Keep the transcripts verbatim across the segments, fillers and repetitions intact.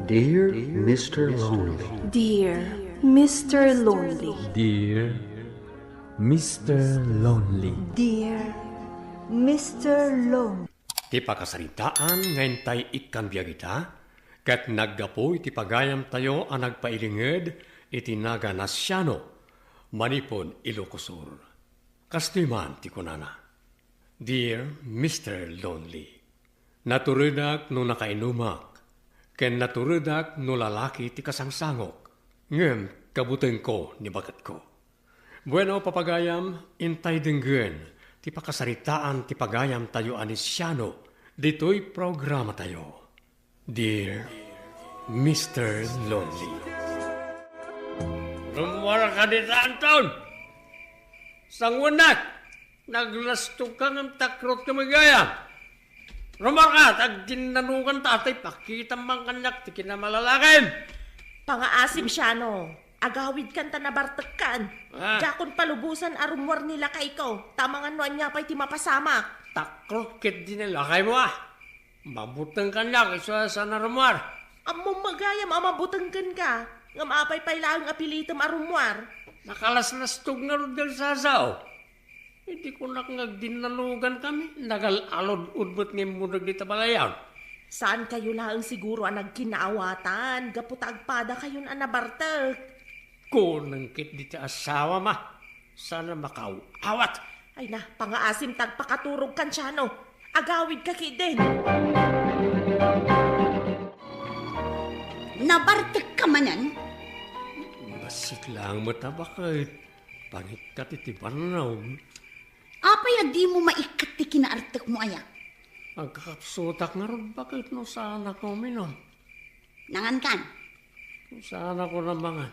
Dear Mister Lonely. Dear Mister Lonely. Dear Mister Lonely. Dear Mister Lonely. Ti pakasaritaan nga intay ikkan biag ita, ket naggapu iti pagayamtayo a nagpailinged iti nagan a Siano, manipud Ilocos Sur. Kastoy man ti kunana, "Dear Mister Lonely, naturedak no nakainumak, ken naturedak no lalaki ti kasangsangok, ngem kabutengko ni baketko." Bueno, papagayam, intay denggen ti pakasaritaan ti pagayamtayo a ni Siano ditoy programatayo. Dear Mister Lonely. Rummuarka dita, Anton! Sanguennak! Naglastogka ngem takrotka met gayam. Rummuarka, ta agdinnanugan ta, tay pakitam man kaniak ti kinamalalakim. Pangaasim, Siano. Agawidkan ta nabartekkan. Ah. Diakon palubosan a rummuar ni lakayko, ta amangan no ania pay ti mapasamak. Takrot ketdi ni lakaymo, a. Mabuteng kaniak isu a saan a rummuar. Ammom met gayam a mabuteng kenka, ngem apay pay laeng a pilitem a rummuar? Nakalaslastog ngarud nga agsasao. Idi kunak nga agdinnanugankami, nagal-alud-ud met nga immuna dita balayan. Saankayo laeng siguro a nagkinaawatan gapu ta agpadakayon a nabartek. Kunam ketdi ti asawam a saan a makaaw-awat. Ay na, pangaasim ta agpakaturogkan, Siano. Agawidka ketdin. Nabartekka manen? Bassit laeng met a baket. Pangikkat iti bannog. Apay a dimo maikkat ti kinaartekmo aya? Agkakapsutak ngarud baket no saanak uminom. Nangankan? Saanak a mangan.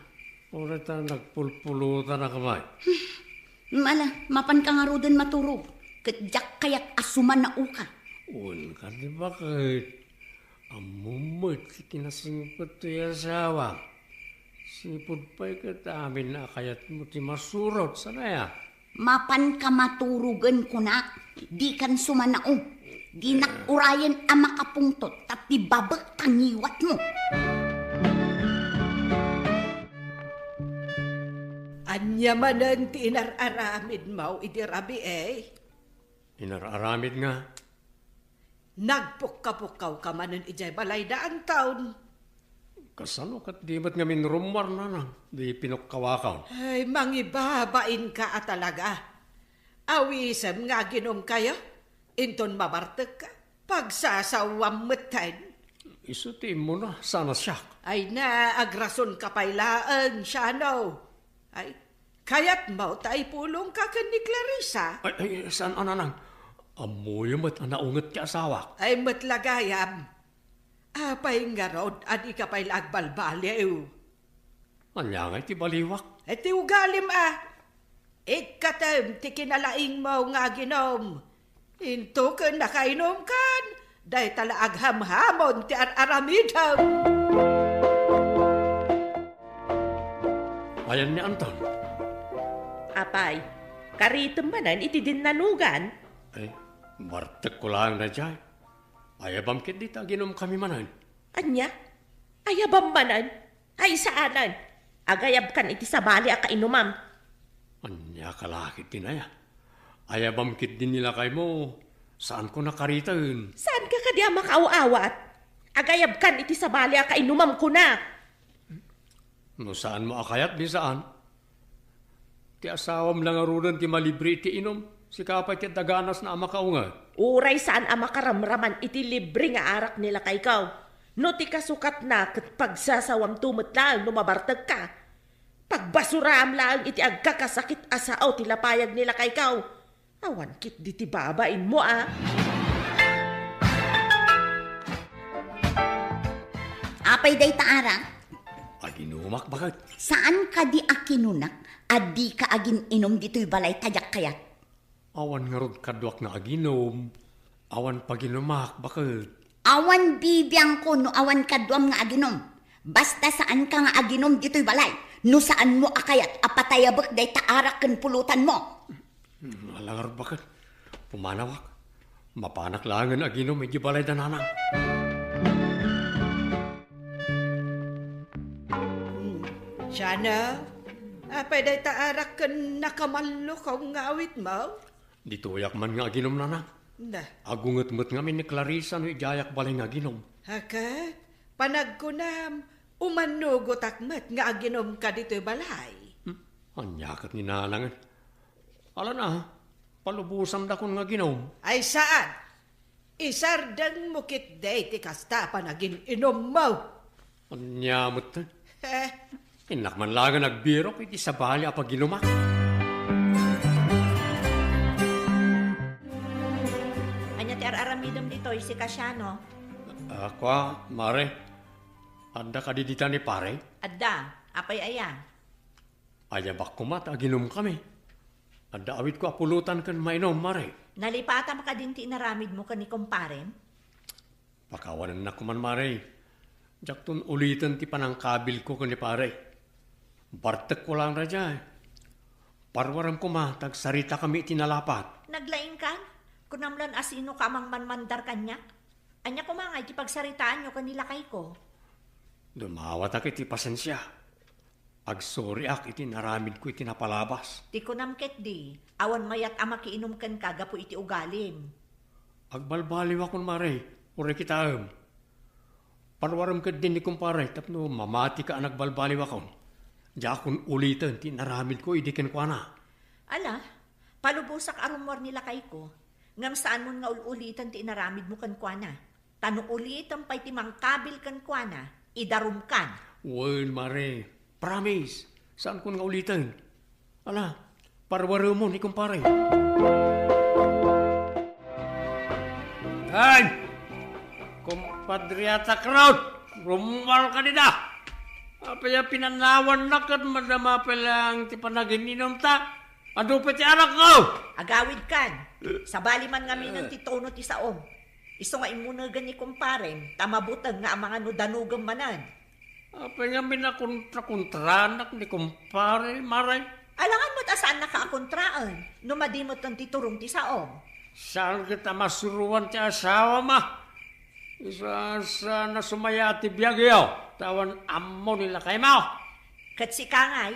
Uray ta nagpulpulutan a kamay. Ala, mapanka ngaruden maturog, ket diak kayat a sumanaoka. Wen kadi baket. Ammom met ti kinasingpet ti asawam. Sipud pay ket amin a kayatmo ti masurot, saan aya? Mapanka maturogen kunak, dikan sumanao. Dinak urayen a makapungtot tapno ibabek ta ngiwatmo. Ania manen ti inar-aramidmo idi rabii? Inar-aramid nga? Nagpukkapukkawka manen idiay balay da Anton. Kasano ket di met ngamin rummuar, nanang, di pinukkawakon? Ay, mangibabainka a talaga. Awisem nga aginumkayo, inton mabartekka, pagsasawam metten. Isu ti immuna, saan a siak. Ay na, agrasonka pay laeng, Siano. Ay, kayatmo ta ipulongka ken ni Clarissa? Ay, ay, saan a, nanang. Ammoyo met a naunget ti asawak. Ay, met la gayam. Apay ngarud a dika pay la agbalbaliw? Ania ngay ti baliwak? Ay, ti ugalim a. Ikkatem ti kinalaingmo nga aginum. Into ken nakainumkan, dayta la aghamhamon ti ar-aramidem. Ayan ni Anton. Apay, karitem manen iti dinnanugan? Ay, bartekko laeng daydiay. Ayabam ketdi ta aginumkami manen. Ania? Ayabam manen? Ay, saanen. Agayabkan iti sabali a kainumam. Ania ka la ketdin aya? Ayabam ketdi ni lakaymo, saanko a kariten. Saanka kadi a makaaw-awat? Agayabkan iti sabali a kainumam, kuna. No saanmo a kayat, di saan. Ti asawam la ngaruden ti malibre iti inum, sika pay ti adda ganasna a makaunget. Uray saan a makaramraman iti libre nga arak ni lakayko. No ti kasukatna ket pagsasawamto met laeng no mabartekka. Pagbasuraam laeng iti agkakasakit a sao ti lapayag ni lakayko. Awan ketdi ti babainmo a. Apay dayta arak? Aginumak, baket. Saan kadi a kinunak a dika agin-inum ditoy balay ta diak kayat? Awan ngarud kaduak nga aginum. Awan paginumak, baket. Awan bibiangko no awan kaduam nga aginum. Basta saanka nga aginum ditoy balay. No saanmo a kayat a patayabek dayta arak ken pulotanmo. Hmm, ala ngarud, baket. Pumanawak. Mapanak laengen aginum iti balay da nanang. Ano? Apay dayta arak ken nakamallukaw nga awitmo? Ditoyak man nga aginum, nana. Na. Agunget met ngamin ni Clarissa no idiayak balay nga aginum. Ket, panagkunam, umanugotak met nga aginumka ditoy balay. Hmm? Ania ket ni nanangen? Ala na, palubosamdakon nga aginum. Ay, saan? Isardengmo ketdi ti kasta a panagin-inummo. Ania met? Eh. Innak man laeng agbirok iti sabali a paginumak. Ania ti ar-aramidem ditoy, sika, Siano? Ah, kua, Mare. Adda kadi dita ni Pare? Adda. Apay aya? Ayabak koma ta aginumkami. Adda awitko a pulutan ken mainum, Mare. Nalipatam kadin ti inaramidmo ken ni kumparem? Pakawanennak koman, Mare. Diakton uliten ti panangkabilko ken ni Pare. Bartekko laeng daydiay. Parwarem koma ta agsaritakami iti nalapat. Naglaingkan? Kunam lan a sinoka a mangmanmandar kaniak? Ania koma ngay ti pagsaritaanyo ken ni lakayko? Dumawatak iti pasensia. Agsoriak iti inaramidko iti napalabas. Ti kunam ketdi, awan mayat a makiinum kenka gapu iti ugalim. Agbalbaliwakon, Mare, uray kitaem. Parwarem ketdi ni kumpare tapno mamatika a nagbalbaliwakon. Diakon uliten ti inaramidko idi kenkuana. Ala, palubosak a rummuar ni lakayko, ngem saanmon nga ul-uliten ti inaramidmo kenkuana. Ta no ulitem pay ti mangkabil kenkuana, idarumkan. Wen, Mare. Promise. Saankon nga uliten. Ala, parwaremon ni kumpare. Ay! Kumpadre Atakrot! Rummuarka dita! Apay a pinanawannak ket madama pay laeng ti panagin-inumta? Adu pay ti arakko? Agawidkan. Sabali man ngaminen ti tono ti saom. Isu nga immunegen ni kumparem, ta mabuteng nga amangan no danogem manen. Apay ngamin a kontra-kontranak ni kumpare, Mare? Alangan met a saannaka a kontraen, no madi met ti turong ti saom. Saan ket a masuroan ti asawam a? Isu a saan a sumayaat ti biagyo, ta awan ammo ni lakaymo. Ket sika ngay,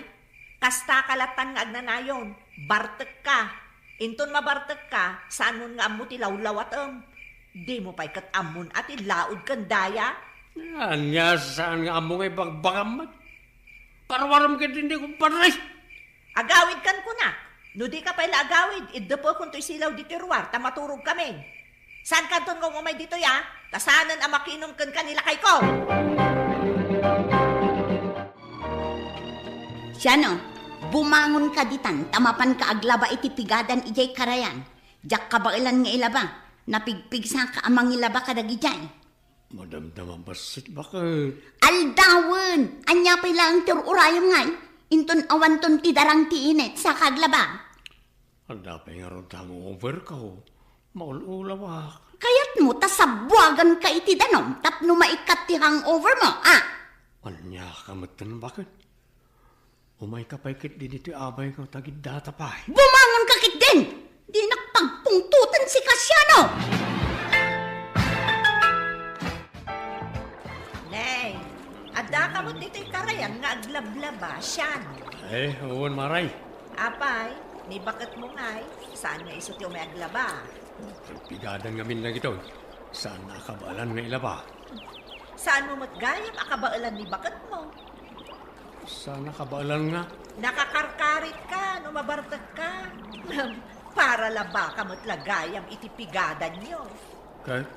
kastaka lattan nga agnanayon, bartekka. Inton mabartekka, saanmon nga ammo ti lawlawatem. Dimo pay ket ammon a ti laod ken daya? Ania, saan nga ammo nga ibagbagam met? Parwarem ketdi ni kumpare. Agawidkan kunak. No dika pay la agawid, iddepekon toy silaw ditoy ruar ta maturogkamin. Saankanton nga umay ditoy a, ta saanen a makiinum kenka ni lakayko. Siano, bumangonka ditan ta mapanka aglaba iti pigadan idiay karayan. Diak kabaelan nga ilaba. Napigpigsaka a mangilaba kadagidiay. Madamdama bassit, baket. Aldawen! Ania pay laeng ti ur-urayem ngay? Inton awanton ti darang ti init, saka aglaba. Adda pay ngarud hangover ko. Maul-ulawak. Kayatmo ta sabuaganka iti danum tapno maikkat ti hangover mo, a? Ania ka metten, baket? Umayka pay ketdi ditoy abayko, ta giddata pay. Bumangonka ketdin! Dinak pagpungtoten, sika, Siano! Nay, addaka met ditoy karayan nga aglablaba, Siano? Eh, wen, Mare. Apay, ni baketmo ngay, saan nga isu ti umay aglaba? Pigadan ngamin dagitoy. Saan a kabaelan nga ilaba? Saanmo met gayam a kabaelan ni baketmo? Saan a kabaelan nga? Nakakarkaritka no mabartekka. Ngem, para labaka met la gayam iti pigadanyo. Ket,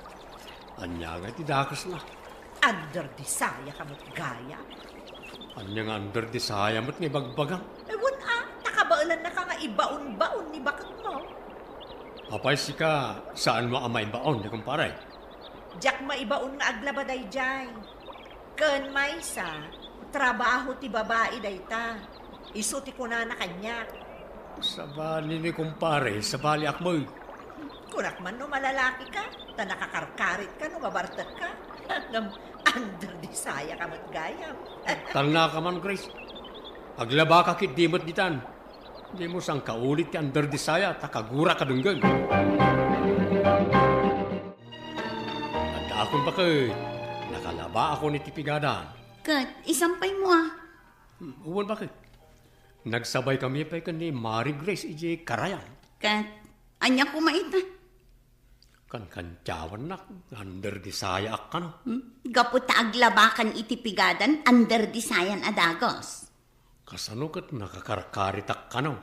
ania nga iti dakesna? Under the saya ka met gayam. Ania nga under the saya met nga ibagbagam? Eh, wen a, ta kabaelannaka nga ibaon-baon ni baketmo. Apay sika, saanmo a maibaon, ni kumpare? Diak maibaon nga aglaba daydiay. Ken maysa, trabaho ti babai dayta. Isu ti kunana kaniak. Sabali ni kumpare, sabaliak met. Kunak man no malalakika, ta nakakarkaritka no mabartekka. Ngem under the saya ka met gayam. Talnaka man, Grace. Aglabaka ketdi met ditan. Dimo sangkaulit ti under the saya, ta kaguraka denggen. Addaakon, baket. Nakalabaakon iti pigadan. Ket, isampaymo a. Wen, baket? Nagsabaykami pay ken ni Mari Grace idiay karayan. Ket ania koma ita? Kankantiawannak nga under di sayaak kano. Hmm? Gapu ta aglabakan iti pigadan, under di sayan a dagus. Kasano ket nakakarkaritak kano?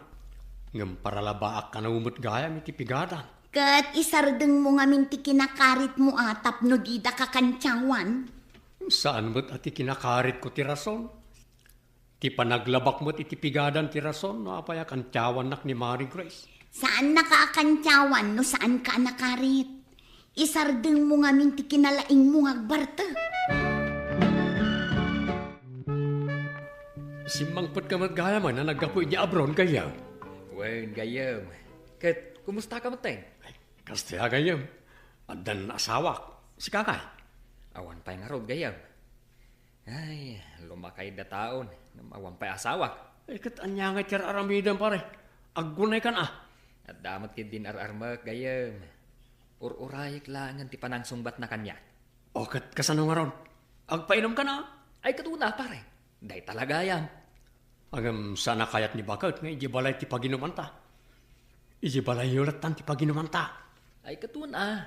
Ngem paralabaak kano met gayam iti pigadan. Ket isardengmo ngamin ti kinakaritmo a tapno dida kakantiawan. Saan met a ti kinakaritko ti rason. Ti panaglabak met iti pigadan ti rason no apay a kantiawannak ni Mari Grace. Saannaka a kantiawan no saanka a nakarit. Isardengmo ngamin ti kinalaingmo nga agbartek. Simmangpetka met gayam a naggapu idiay abroad, gayyem. Wen, gayyem. Ket, kumustaka metten? Ay, kasta, gayyem. Addan asawak. Sika kay? Awan pay ngarud, gayyem. Ay, lumakayda taon, ngem awan pay asawak. Ay, ket ania ngay ti ar-aramidem, pare? Aggunaykan a. Adda met ketdin ar-armek, gayyem. Ur-urayek laengen ti panangsungbatna kaniak. O, ket kasano ngarud? Agpainumkan a. Ay, ket una, pare. Dayta la gayam. Ngem saan a kayat ni baket nga idiay balay ti paginumanta. Idiay balayyo lattan ti paginumanta. Ay, ket wen a.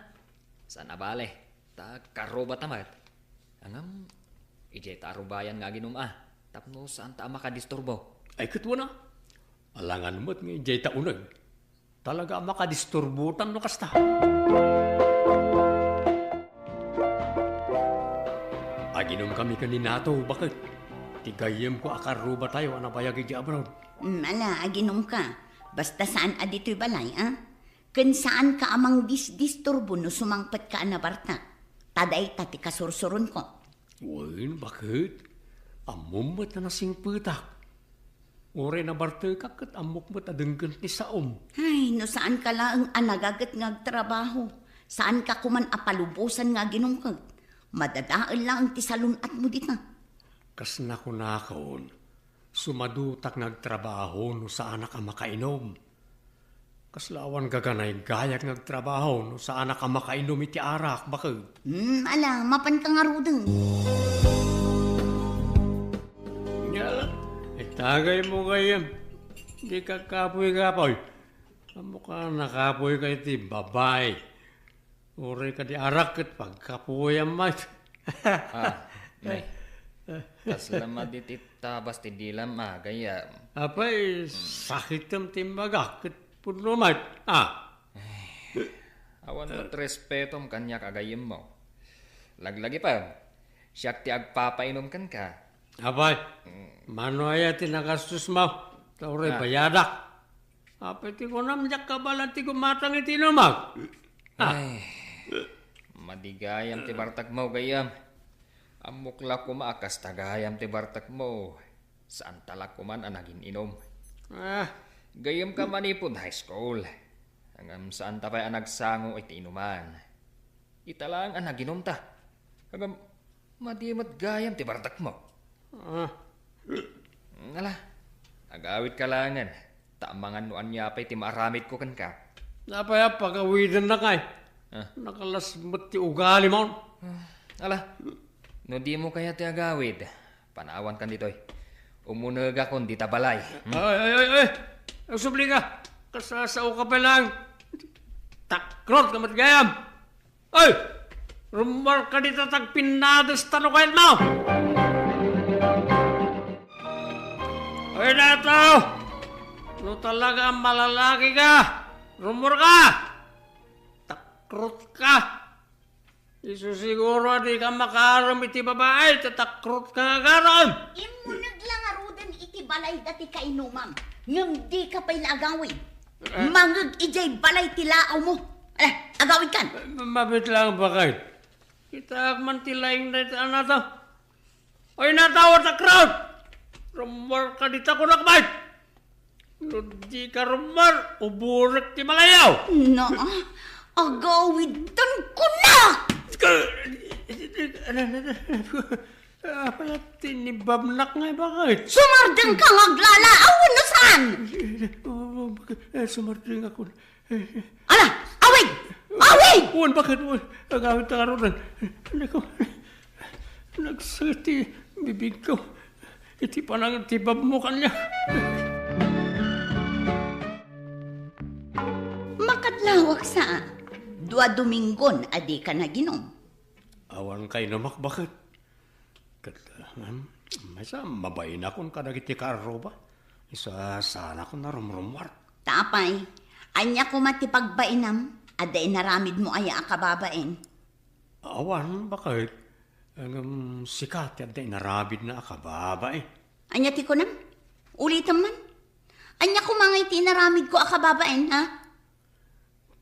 Saan a bale, ta karrubata met. Ngem, idiay ta arubayan nga aginum a, tapno saanta a makadisturbo. Ay, ket wen a. Alangan met nga idiay ta uneg. Talaga a makadisturbotan no kasta. Aginumkami ken ni Nato, baket? Ti gayyemko a karrubatayo a nabayag idiay abroad. Mm, ala, aginumka. Basta saan a ditoy balay, a? Ken saanka a mangdisdisturbo no sumangpetka a nabartek. Ta dayta ti kasursuronko. Wen, baket? Ammom met a nasingpetak. Uray nabartekak ket ammok met a denggen ti saom. Ay, no saanka laeng a nagaget nga agtrabaho, saanka koman a palubosan nga aginumket. Madadael laeng ti salun-atmo dita. Kas nakunakon, sumadutak nga agtrabaho no saanak a makainom. Kasla awan gaganaygayak nga agtrabaho no saanak a makainom iti arak, baket? Hmm, ala, mapanka ngaruden. Nya, itagaymo gayyem. Dika kapuy-kapuy. Ammok a nakapuy ka iti babai. Uray kadi arak ket pagkapuoyam met. Ah, ne. Kasla madi ti tabas ti dilam a, gayyem. Apay, sakitem ti imbagak ket pudno met. Ah. Awan met respetom kaniak a gayyemmo. Laglagipem, siak ti agpapainom kenka. Apay, mano aya ti nagastos mo? Ta uray bayadak. Apay ti kunam, diak kabaelan ti gumatang iti inumak. Ah. Ay, madi gayam ti bartekmo, gayyem. Ammok la koma a kasta gayam ti bartekmo. Saanta la koman a nagin-inom. Ah. Gayyemka manipud high school. Ngem saanta pay a nagsango iti inuman. Ita laeng a naginumta. Ngem madi met gayam ti bartekmo. Ah. Ala, agawidka laengen, ta amangan no ania pay ti maaramidko kenka. Apay a pagawidennak ay? Ah. Nakalas met ti ugalimon. Ah, ala, no dimo kayat ti agawid, panawankan ditoy. Umunegakon dita balay. Hmm? Ay, ay, ay, ay! Agsublika! Kasasaoka pay laeng! Takrotka met gayam! Ay! Rummuarka dita ta agpinnadesta no kayatmo! Ay, Nato! No talaga a malalakika, rummuarka! Takrotka! Isu siguro a dika makaaram iti babai, ta takrotka nga agaram! Immuneg la ngaruden iti balay dati kainumam, ngem dika pay la agawid. Eh? Mangeg idiay balay ti laawmo. Ala, agawidkan! Ma-, mabit lang, baket. Kitaak man ti laing dayta a Nato. Oy, Nato, what a crowd! Rummuarka dita, kunak met! No dika rummuar, uburek ti malayaw! Na, agawidtan kunak! Apay la ti nibabnak nga ibaket? Sumardengka nga aglalaaw wenno saan? Eh, sumardeng ako. Ala, awid! Awid! Wen, baket, wen? Agawid ta ngaruden. Nako, nagsakit ti bibigko. iti panangtibabmo kaniak. Makadlawak sa. Dua Dominggon a dika naginom. Awan kainumak, baket. Ket, um, maysa, mabainakon kadagiti kaarruba. Isu a saanakon a rumrummuar. Ta apay, ania koma ti pagbainam? Adda inaramidmo aya a kababain? Awan, baket. Ngem sika ti adda inaramidna a kababain. Ania ti kunam? Ulitem man. Ania koma ngay ti inaramidko a kababain, ha?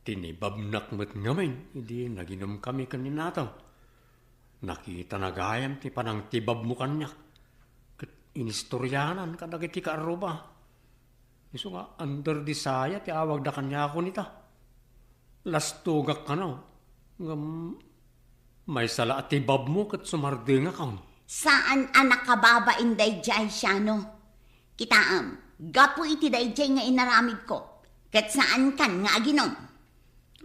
Tinibabnak met ngamin idi naginomkami ken ni Natang. Nakitana gayam ti panangtibabmo kaniak, ket inistorianan kadagiti kaarruba. Isu nga Under the Saya ti awagda kaniakon ita. Lastogak kano, ngem maysa la a tibabmo ket sumardengakon. Saan a nakababain daydiay, Siano. Kitaem, gapu iti daydiay nga inaramidko, ket saankan nga aginom.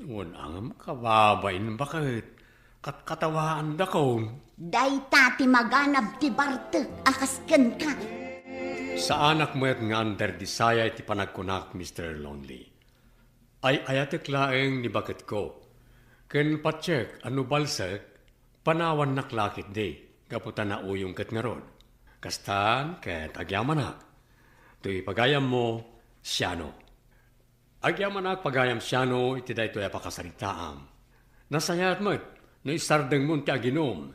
Wen, ngem kababain, baket. Katkatawaandakon. Dayta ti maganab ti bartek a kas kenka. Saanak met nga Under the Saya iti panagkunak, Mister Lonely. Ay-ayatek laeng ni baketko. Ken patiek a no balsek, panawannak la ketdi, gapu ta nauyong ket ngarud. Kastan ket agyamanak. Toy pagayammo, Siano. Agyamanak pagayam Siano iti daytoy a pakasaritaam. Nasayaat met no isardengmon ti aginom,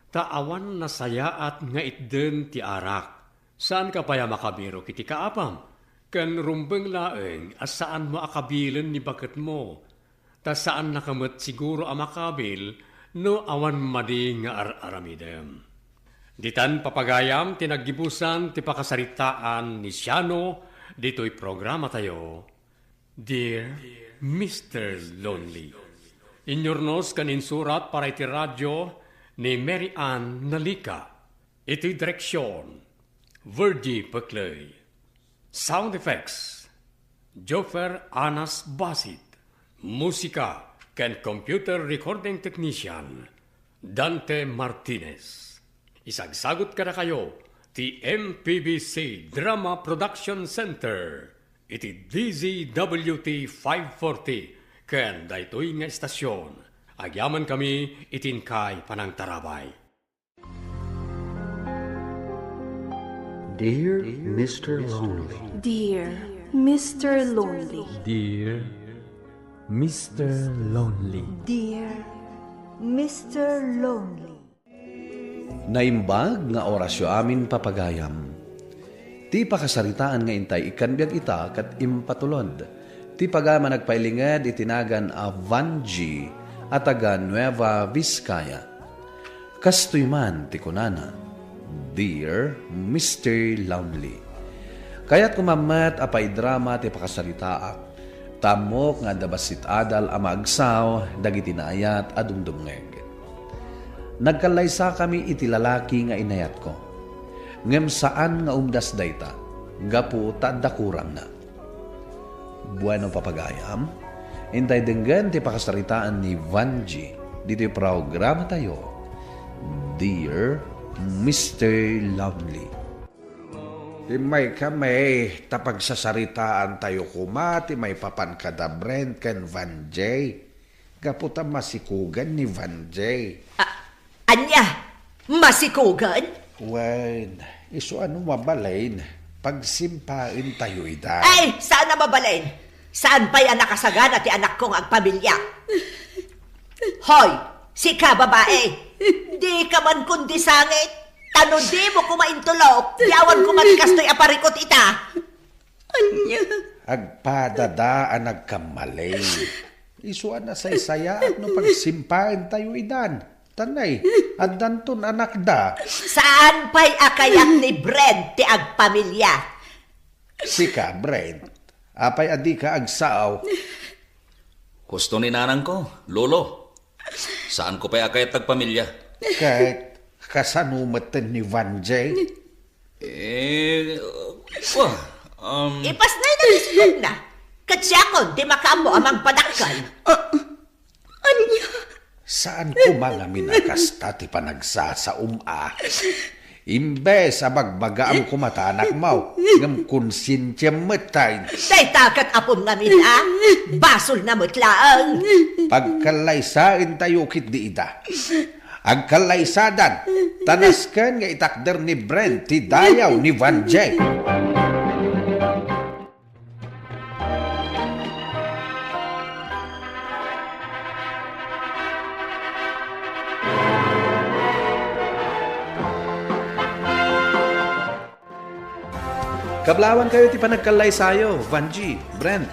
ta awan nasayaat nga itden ti arak. Saanka pay a makabirok iti kaapam, ken rumbeng laeng a saanmo a kabilen ni baketmo, ta saannaka met siguro a makabil no awan madi nga ar-aramidem. Ditan papagayam ti naggibusan ti pakasaritaan ni Siano ditoy programatayo, Dear Mister Lonely. Inyurnos ken insurat para iti radyo ni Mary Ann Nalica. Iti direksyon, Virgie Peclay. Sound effects, Joffer Anas Basit. Musika ken computer recording technician, Dante Martinez. Isagsagut kadakayo ti M P B C Drama Production Center iti D Z W T five forty ken daytoy nga istasyon. Agyamankami iti inkay panangtarabay. Dear Mister Lonely. Dear Mister Lonely. Dear Mister Lonely. Dear Mister Lonely. Naimbag nga orasyo amin, papagayam. Ti pakasaritaan nga intay ikkan biag ita ket impatulod ti pagayam a nagpailinged iti nagan a Vangie a taga Nueva Vizcaya. Kastoy man ti kunana, Dear Mister Lonely. Kayatko man met a paidrama ti pakasaritaak. Ta ammok nga adda bassit adal a maagsaw dagiti naayat a dumdumngeg. Nagkallaysakami iti lalaki nga inayatko, ngem saan nga umdas dayta gapu ta adda kurangna. Bueno, papagayam, intay denggen ti pakasaritaan ni Vangie ditoy programatayo, Dear Mister Lonely. Immaykami ta pagsasaritaantayo koma ti maipapan kada Brent ken Vangie, gapu ta masikogen ni Vangie. A-, ania? Masikogen? Wen, isu a no mabalin, pagsimpaentayo ida. Ay, saan a mabalin? Saan pay a nakasagana ti anakko nga agpamilya? Hoy, sika, babae! Dika man kundi sangit! Ta no dimo koma intulok, di awan koma ti kastoy a parikut ita! Ania? Agpadada a nagkamali. Isu a nasaysayaat no pagsimpaentayo idan. Tanay, addanton anakda. Saan pay a kayat ni Brent ti agpamilya? Sika, Brent, apay a dika agsao? Husto ni nanangko, Lolo. Saanko pay a kayat agpamilya. Ket kasano metten ni Vangie? Eh, uh, um, ipasnay na istorna. Ket siakon ti makaammo a mangpadakkel. Ah, ania? Saan koma ngamin a kasta ti panagsasaom a. Imbes a bagbagaam koma ta anakmo, ngem konsiensiam met ta in- Dayta ket apom ngamin a, basolna met laeng. Pagkallaysaentayo ketdi ida. Agkallaysadan, ta nasken nga itakder ni Brent ti dayaw ni Vanjie. Kablawankayo ti panagkallaysayo, Vanjie, Brent.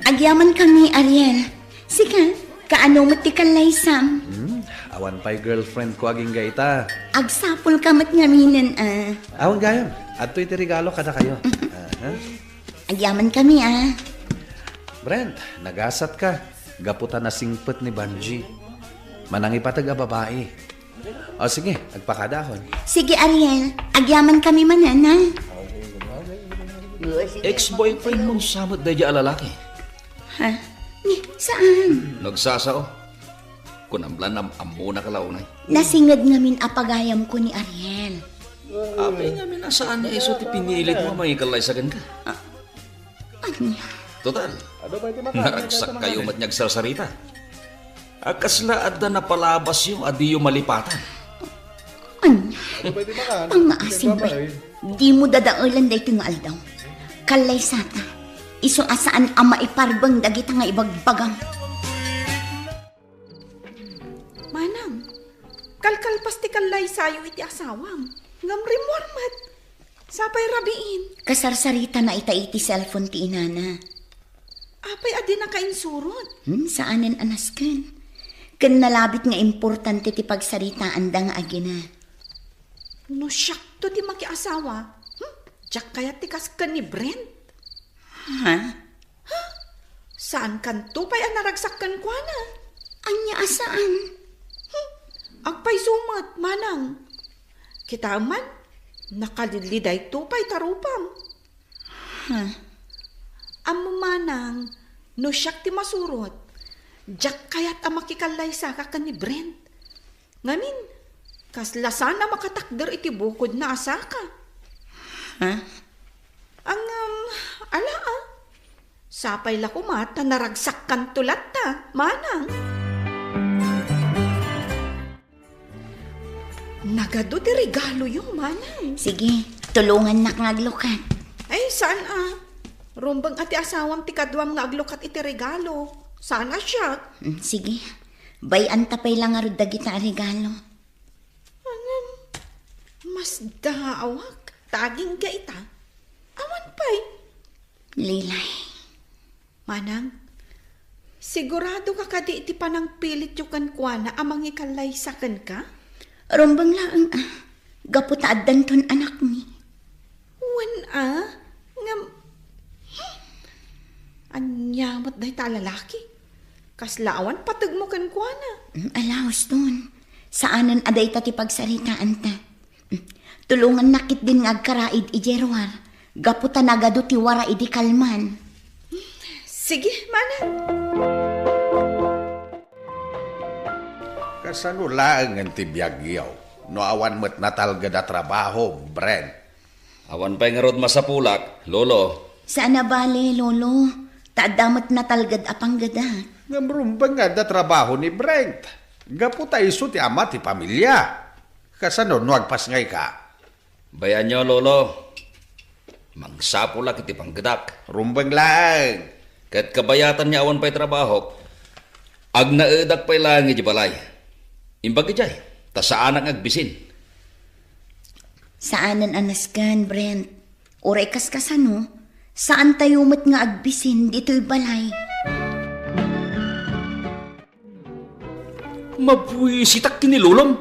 Agyamankami, Ariel. Sika, kaano met ti kallaysam? Hmm, awan pay girlfriendko agingga ita. Agsapulka met ngaminen, a. Awan gayam, adtoy ti regalo kadakayo. Aha. Agyamankami, a. Brent, nagasatka. Gapu ta nasingpet ni Vanjie. Manangipateg a babai. O sige, agpakadakon. Sige, Ariel. Agyamankami manen, a. Ex-boyfriendmo sa met daydiay a lalaki? Ha? Ni, saan? Nagsasao. Kunam la, am-, ammonaka la unay. Nasinged ngamin a pagayamko ni Ariel. Apay ngamin a saan nga isu ti pinilitmo a mangikallaysa kenka? A-, ania? Total, naragsakkayo met nga agsarsarita. A kasla adda napalabasyo a diyo malipatan? Ania? Pangngaasim, Brent. Dimo dadaelen daytoy nga aldaw. Kallaysata. Isu a saan a maiparbeng dagita nga ibagbagam. Manang, kalkalpas ti kallaysayo iti asawam. Ngem rimmuar met. Sapay rabiin. Kasarsaritana ita iti cellphone ti inana. Apay a dinaka insurot? Hmm, saanen a nasken. Ken nalabit nga importante ti pagsaritaanda nga agina. No siakto ti makiasawa, hmm, diak kayat ti kas ken ni Brent. Ha? Ha? Saankanto pay a naragsak kenkuana? Ania a saan? Hmm, agpayso met, manang. Kitaem man, nakalili dayto pay ta rupam. Ha? Ammom, manang, no siak ti masurot, diak kayat a makikallaysaka ken ni Brent. Ngamin, kasla saan a makatakder iti bukodna a saka. Ha? Ngem, ala a. Sapay la koma ta naragsakkanto latta, manang. Nagadu ti regaloyo, manang. Sige, tulongannak nga aglukat. Ay, saan a? Rumbeng a ti asawam ti kaduam nga aglukat iti regalo. Saan a siak. Mm, sige. Bay-anta pay la ngarud dagita a regalo. Ngem, masdaawak ta agingga ita. Awan pay. Lilay. Manang, siguradoka kadi iti panangpilityo kenkuana a mangikallaysa kenka? Rumbeng laeng a, gapu ta addanton anakmi. Wen a, ngem, hmm, ania met dayta a lalaki? Kasla awan pategmo kenkuana. Mm, ala, Houston. Saanen a dayta ti pagsaritaanta. Mm, tulongannak ketdin nga agkaraid idiay ruar. Gapu ta nagadu ti wara idi kalman. Sige, manang. Kasano laengen ti biagyo no awan met natalged a trabaho, Brent? Awan pay ngarud masapulak, Lolo. Saan a bale, Lolo. Ta adda met natalged a panggedak. Ngem rumbeng nga adda trabaho ni Brent. Gapu ta isu ti ama ti pamilia. Kasano no agpasngayka? Bayanyo, Lolo. Mangsapulak iti panggedak. Rumbeng laeng. Ket kabayatan nga awan pay trabahok, agnaedak pay laeng idiay balay. Imbag idiay, ta saanak nga agbisin. Saanen a nasken, Brent. Uray kaskasano, saantayo met nga agbisin ditoy balay. Mabuisitak ken ni Lolom.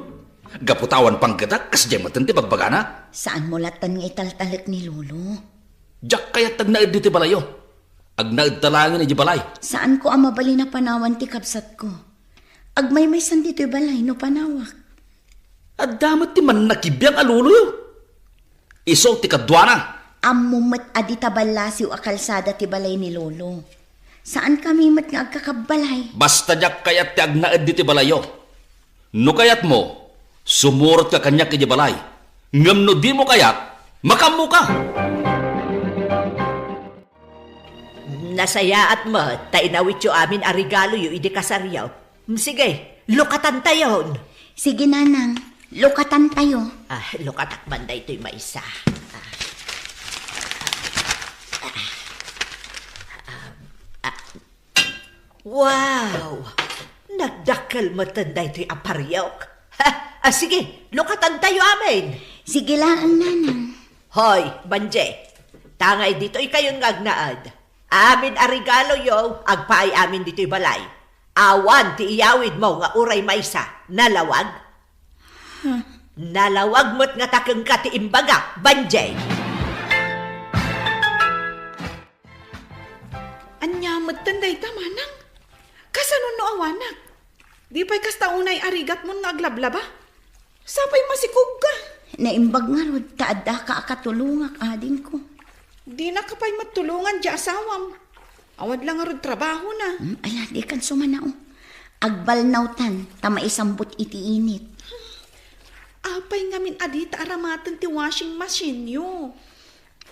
Gapu ta awan panggedak, kasdiay metten ti bagbagana. Saanmo lattan nga italtalek ni Lolo. Diak kayat agnaed ditoy balayyo. Agnaedta laengen idiay balay. Saanko a mabalin a panawan ti kabsatko. Agmaymaysan ditoy balay no panawak. Adda met ti mannakibiang a loloyo. Isu ti kaduana. Ammom met a dita ballasiw a kalsada ti balay ni Lolo. Saankami met nga agkakabbalay. Basta diak kayat ti agnaed ditoy balayyo. No kayatmo, sumurotka kaniak idiay balay. Ngem no dimo kayat, makaammoka. Nasayaat met ta inawityo amin a regaloyo idi kasaryo. Sige, lukatantayon. Sige, Nanang. Lukatantayo. Ah, lukatak man daytoy maysa. Ah. Ah, ah. Wow! Nagdakkel metten daytoy a pariok. Ha, ah, sige, lukatantayo amin. Sige laeng, Nanang. Hoy, Banje, tangay ditoy kayon nga agnaed. Amin a regaloyo, agpaay amin ditoy balay. Awan ti iyawidmo nga uray maysa, nalawag? Huh? Nalawag met ngata kenka ti imbagak, Banjay. Ania metten dayta, Manang? Kasano no awanak? Di pay kasta unay a rigatmon nga aglablaba? Sapay masikogka. Naimbag ngarud ta addaka a katulongak, adingko. Dinaka pay matulongan ti asawam. Awan la ngarud trabahona. Hmm, ala, dikan sumanao. Agbalnawtan ta maisambot iti init. Apay ngamin a dita aramaten ti washing machine-yo?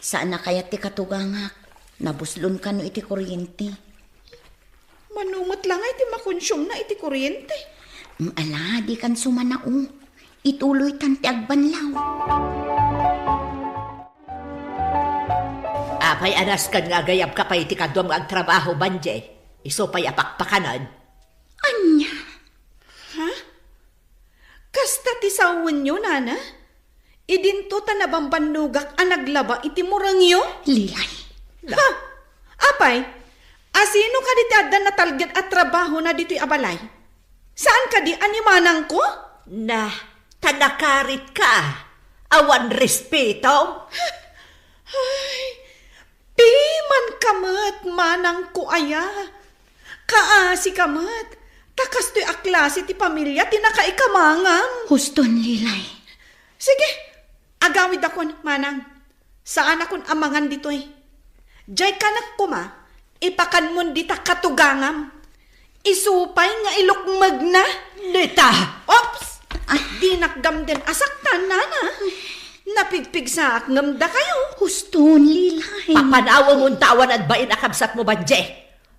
Saan a kayat ti katugangak. Nabuslon kano iti kuryente. Mano met la nga iti makonsumenak iti kuryente? Mm, ala, dikan sumanao. Ituloytan ti agbanlaw. Apay a nasken nga agayabka pay iti kaduam nga agtrabaho, Banje? Isu pay a pakpakanen? Ania? Ha? Kasta ti sawenyo, nana? Idinto ta nabambannogak a naglaba iti murengyo? Lilay. Ha? Apay, asino kadi ti adda natalged a trabahona ditoy a balay? Saan kadi a ni manangko? Na, ta nakaritka. Awan respeto. Ay, pimanka met, manangko aya. Kaasika met, ta kastoy a klase ti pamilia ti nakaikamangam. Huston, Lilay. Sige, agawidakon, manang. Saanakon a mangan ditoy. Diay kanak koma, ipakanmon dita katugangam. Isu pay nga ilukmegna. Dita! Oops! Ah. Dinak gamden a saktan, nana. Napigpigsaak ngem dakayo. Huston, Lilay. Papanawemon ta awan adbain a kabsatmo, Banje.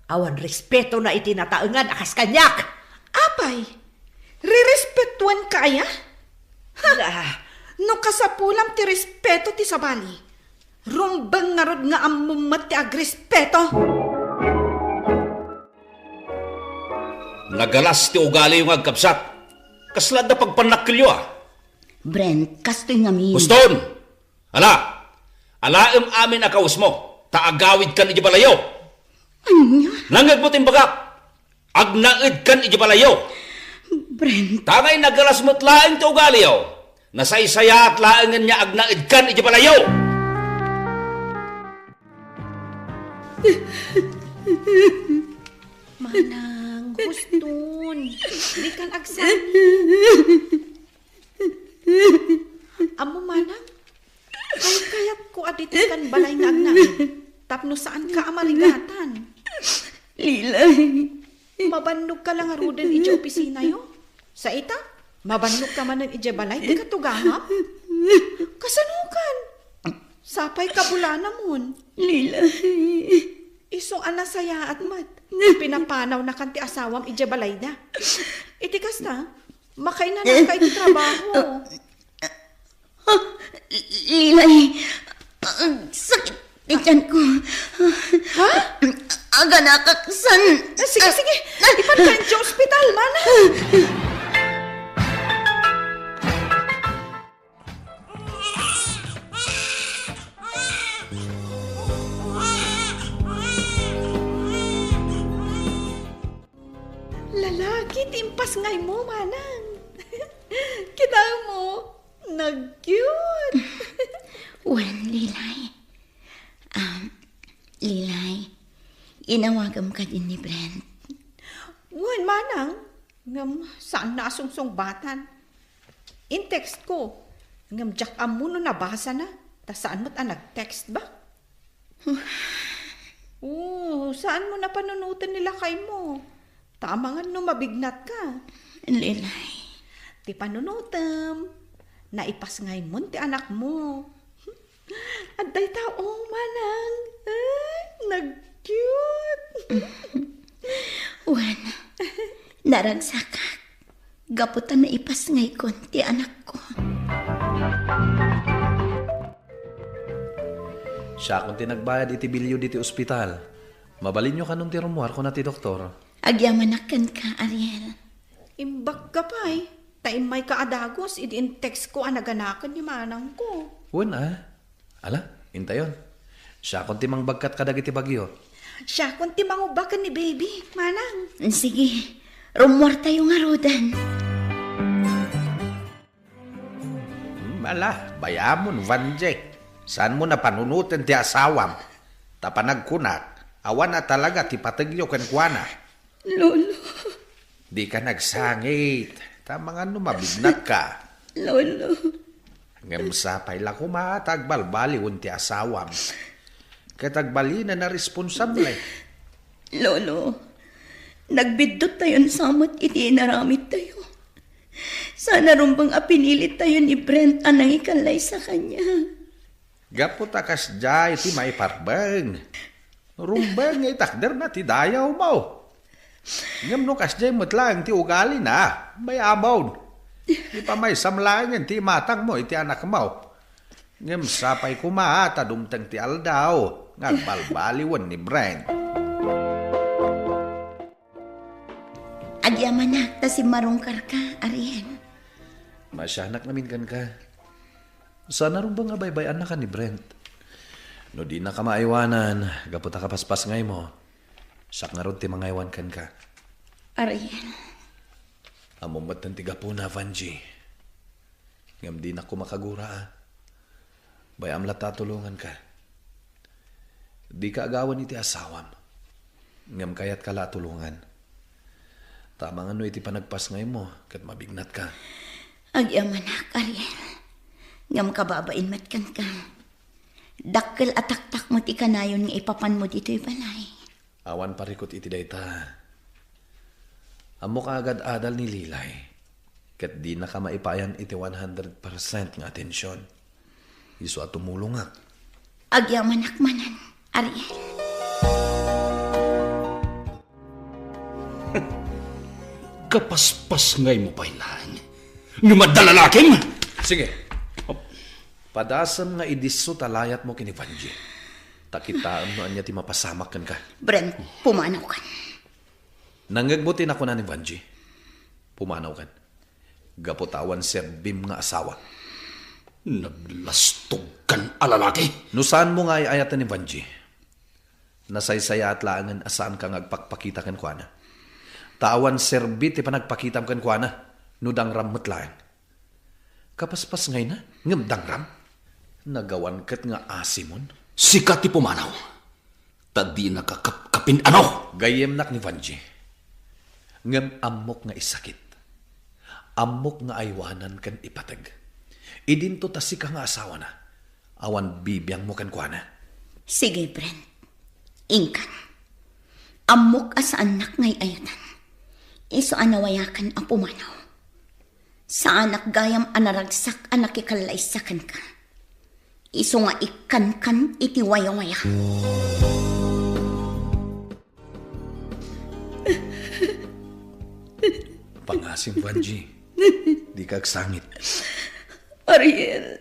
Awan respetona iti nataengan a kas kaniak. Apay, rirespetuenka aya? Ha? Ah. No kasapulam ti respeto ti sabali, rumbeng ngarud nga ammom met ti agrespeto. Nagalas ti ugaliyo nga agkabsat. Kasla adda pagpannakkelyo, a? Brent, kastoy ngamin. Huston! Ala, alaem amin a kawesmo, ta agawidkan idiay balayyo. Ania? Nangngegmo ti imbagak, agnaedkan idiay balayyo. Brent. Tangay nagalas met laeng ti ugaliyo, nasaysayaat laengen nga agnaedkan idiay balayyo. Manang, huston. Dikan agsangit. Ammo, manang, kaykayatko a ditoykan balay nga agnaed tapno saanka a marigatan. Lilay. Mabannogka la ngaruden idiay opisinayo. Sa ita, mabannogka manen idiay balay ti katugangam. Kasanokan? Sapay kabulanamon. Lilay. Isu a nasayaat met. Pinapanawnakan ti asawam idiay balayda. Iti kasta, makainanaka iti trabaho. Ah, Lilay, agsakit ti tiyanko. Ha? Aganakak san. Ah, sige, sige. Ipanka idiay ospital, mana. Lalaki ti impasngaymo, manang. Kitaem, nag-cute. Wen, Lilay. Um, Lilay, inawagem kadi ni Brent? Wen, manang. Ngem saanna a sungsungbatan. In-text ko. Ngem diak ammo no nabasana. Ta saan met a nag-text ba? Oh, saanmo a panunoten ni lakaymo? Ta amangan no mabignatka. Lilay. Ti panunotem, Naipasngaymon ti anakmo. Adda ita, o, manang. Ay, nag-cute. Wen, naragsakak. Gapu ta naipasngaykon ti anakko. Siakon ti nagbayad iti bilyo diti ospital. Mabalinyo kanon ti rummuar, kuna ti doktor. Agyamanak kenka, Ariel. Imbagka pay, ta immayka a dagus idi in-textko a naganaken ni manangko. Wen a. Ala, intayon. Siakon ti mangbagkat kadagiti bagyo. Siakon ti mangubba ken ni baby, manang. Sige, rummuartayo ngaruden. Hmm, ala, bayamon, Vanjie. Saanmo napanunoten ti asawam? Ta panagkunak, awan a talaga ti pategyo kenkuana. Lolo. Dika nagsangit. Ta mangan no mabignatka. Lolo. Ngem sapay la koma ta agbalbaliwen ti asawam. Ket agbalinen a responsable. Lolo, nagbidduttayon sa met iti inaramidtayo. Saan a rumbeng a pinilittayo ni Brent a nangikallaysa kaniak. Gapu ta kasdiay ti maiparbeng. Rumbeng nga itakderna ti dayawmo. Ngem no kasdiay met laeng ti ugalina, bayamon. Ipamaysam laengen ti imatangmo iti anakmo. Ngem sapay koma ta dumteng ti aldaw nga agbalbaliwen ni Brent. Agyamanak ta simmarungkarka, Ariel. Maasianak ngamin kenka. Saan a rumbeng a baybay-annaka ni Brent. No dinaka maaywanan, gapu ta kapaspasngaymo, siak ngarud ti mangaywan kenka. Ariel. Ammom metten ti gapuna, Vanjie. Ngem dinak koma kagura a. Bay-am latta a tulonganka. Dika agawan iti asawam. Ngem kayatka la a tulongan. Ta amangan no iti panagpasngaymo ket mabignatka. Agyamanak, Ariel. Ngem kababain met kenka. Dakkel a taktakmo ti kanayon nga ipapanmo ditoy balay. Awan parikut iti dayta. Ammok a agad-adal ni Lilay, ket dinaka maipayan iti one hundred percent nga atension. Isu a tumulongak. Agyamanak manen, Ariel. Kapaspasngaymo pay laeng. Ngem adda lalakim? Sige. Padasem nga idisso ta layatmo ken ni Vanjie. Ta kitaem no ania ti mapasamak kenka. Brent, pumanawkan. Nangngegmo ti nakuna ni Vanjie? Pumanawkan. Gapu ta awan serbim nga asawa. Naglastogkan a lalaki. No saanmo nga ay-ayaten ni Vanjie, nasaysayaat laengen a saanka nga agpakpakita kenkuana. Ta awan serbi ti panagpakitam kenkuana no dangram met laeng. Kapaspasngayna, ngem dangram? Nagawan ket nga asimon? Sika ti pumanaw. Ta dinaka kapkapin-ano? Gayyemnak ni Vanjie. Ngem ammok nga isakit. Ammok nga aywanan ken ipateg. Idinto ta sika nga asawana, awan bibiangmo kenkuana. Sige, Brent. Inkan. Ammok a saannak nga ay-ayatan. Isu a nawayakan a pumanaw. Saanak gayam a naragsak a nakikallaysa kenka. Isu nga ikkankan iti wayawaya. Pangasim, Vanjie. Dika agsangit. Ariel,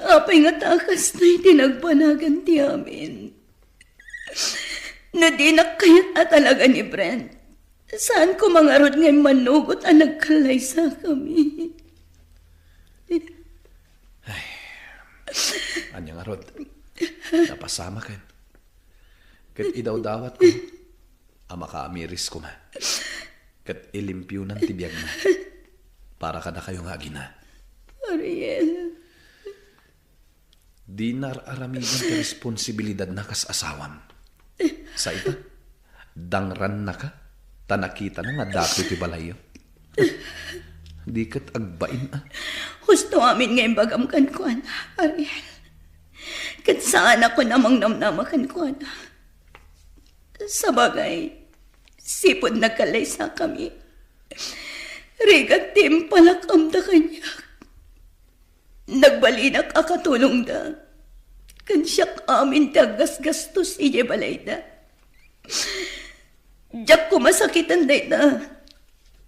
apay ngata a kasta iti nagbanagan ti amin? No dinak kayat a talaga ni Brent, saan koma ngarud nga immanugot a nagkallaysakami? Ay, ania ngarud? Napasamaken. Ket idawdawatko a makaamiris koma. Ket ilimpionan ti biagna para kadakayo nga agina. Ariel. Dina ar-aramiden ti responsibilidadna kas asawam. Sa ita, dangrannaka, ta nakitana nga datoy ti balayyo. Di ket agbain a. Husto amin nga imbagam kenkuana, Ariel. Ket saanak a mangnamnama kenkuana. Sabagay, sipud nagkallaysakami, rigat ti impalak-amda kaniak. Balinak a katulongda. Ken siak amin ti aggasgastos idiay balayda. Diak koma sakiten dayta.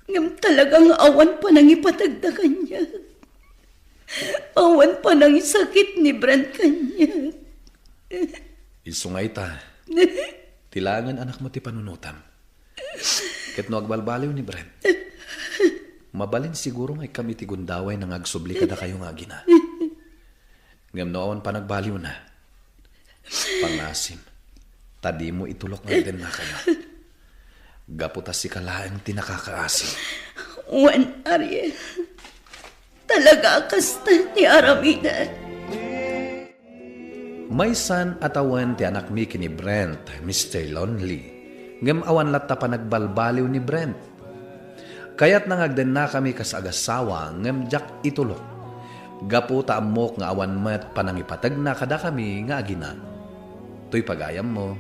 Ngem talaga nga awan panangipategda kaniak. Awan panangisakit ni Brent kaniak. Isu nga ita, ti laengen anakmo ti panunotam. Ket no agbalbaliw ni Brent, mabalin siguro nga ikkam iti gundaway nga agsubli kadakayo nga agina. Ngem no awan panagbaliwna, pangasim, ta dimo itulok nga agdennakayo. Gapu ta sika laeng ti nakakaasim. Wen, Ariel, talaga a kasta ti aramidek. Maysan a tawen ti anakmi ken ni Brent, Mister Lonely, ngem awan latta panagbalbaliw ni Brent. Kayatna nga agdennakami kas agassawa, ngem diak itulok. Gapu ta ammok nga awan met panangipategna kadakami nga agina. Toy pagayammo,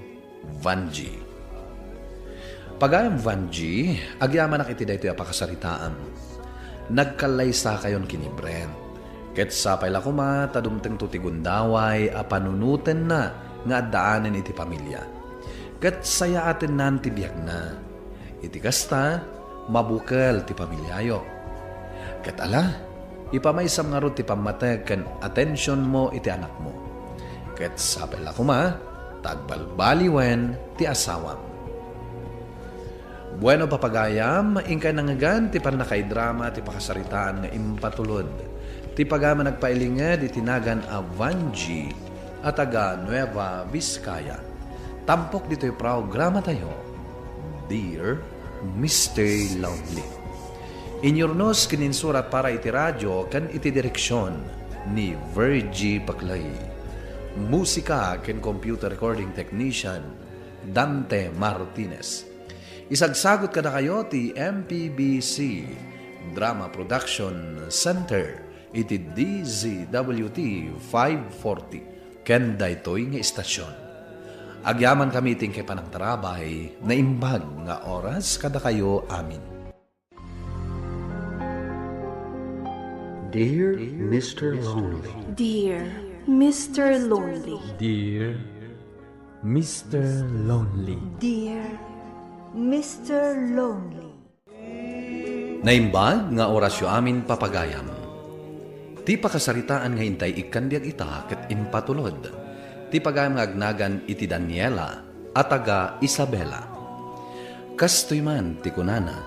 Vangie. Pagayam Vangie, agyamanak iti daytoy a pakasaritaam. Nagkallaysakayon ken ni Brent. Ket sapay la koma ta dumtengto ti gundaway a panunotenna nga addaanen iti pamilia. Ket sayaatennan ti biagna. Iti kasta, mabukel ti pamiliayo. Ket ala, ipamaysam ngarud ti pammateg ken atensionmo iti anakmo. Ket sapay la koma ta agbalbaliwen ti asawam. Bueno, papagayam, inkay nangngegan ti pannakaidrama ti pakasaritaan nga impatulod ti pagayam a nagpailinged iti nagan a Vangie a taga Nueva Vizcaya. Tampok ditoy programatayo, Dear Mister Lonely. Inyurnos ken insurat para iti radio ken iti direksion ni Virgie Paclay. Musika ken computer recording technician, Dante Martinez. Isagsagut kadakayo ti M P B C Drama Production Center iti D Z W T five forty ken daytoy nga istasyon. Agyamankami iti inkay panangtarabay, naimbag nga oras kadakayo amin. Dear Mister Lonely. Dear Mister Lonely. Dear Mister Lonely. Dear Mister Lonely. Naimbag nga orasyo amin, papagayam. Ti pakasaritaan nga intay ikkan biag ita ket impatulod ti pagayam nga agnagan iti Daniela a taga Isabela. Kastoy man ti kunana,